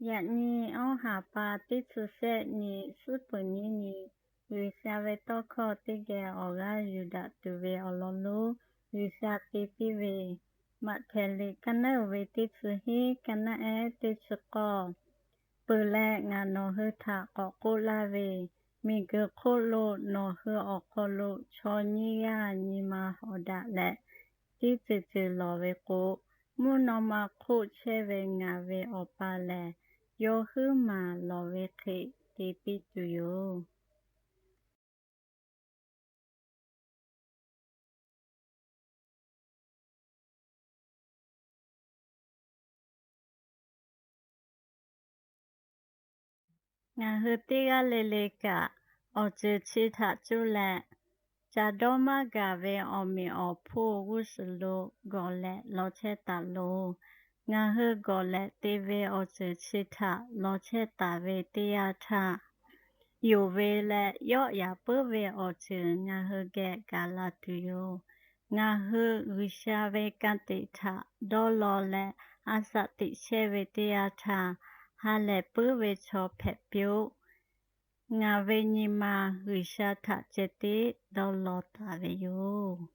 Yaꞈ nyi awˉ haˍ pa teˇ chi shehˆ nyi, suhˉ peuˬ nyiˇ nyi, G'uiˬsha ve tawˇ hkawˇ teˇ geh awˬ g'aˇ yuˬ daꞈ tuˬ ve awˬ lawn lonˉ G'uiˬsha te piˇ ve, Maꞈhtehˍ liꞈ ka naˉ uiˍ ve teˇ chi hiˉ, ka naˉ ehˉ teˇ chi k'awˇ. Peuˬ leh, ngaˬ nawˬ hui htaꞈ k'awꞈ k'oˆ laˇ ve, miˬguiˬ hk'oˆ lo nawˬ hui awˬ hk'aw lo chaw nyiˇ g'aˇ nyi ma hawˍ daꞈ leh, teˇ ceuˬ ceuˬ lawˬ ve k'o, mvuhˇ naw ma hk'oˆ chehˇ ve ngaˬ ve Awˬ pa lehˬ, yawˇ huiˉ maˬ lawˬ ve hk'e te piˇ tuˬ yoˬ. Ngaˬ hui teˇ g'aˇ le le kaꞈ, awˬ ceuˬ chi htaꞈ cuˇ leh, ca dawˇ maˇ gaˬ ve awˬ meꞈ awˬ hponˇ g'uˇ suhˍ lo gawˬ lehꞈ law chehˇ taˍ loˬ. Ngaˬ hui gawˬ lehꞈ te ve awˬ ceuˬ chi htaꞈ law chehˇ taˍ ve teˇ yanˇ htaˇ, yonˍ ve leh yawˆ yaꞈ puiˉ ve awˬ ceuˬ ngaˬ hui geh gaˬ la tuˬ yoˬ. Ngaˬ hui G'uiˬsha ve ka tiꞈ htaꞈ dawˇ law leh a shaꞈ teꞈ chehˇ ve teˇ yanˇ htaˇ, ha lehˬ puiˉ ve chaw hpehꞈ piˇ-oˆ. Ngaˬ ve nyi ma G'uiˬsha htaꞈ ceh tiˉ dawˇ law taˍ ve yoˬ.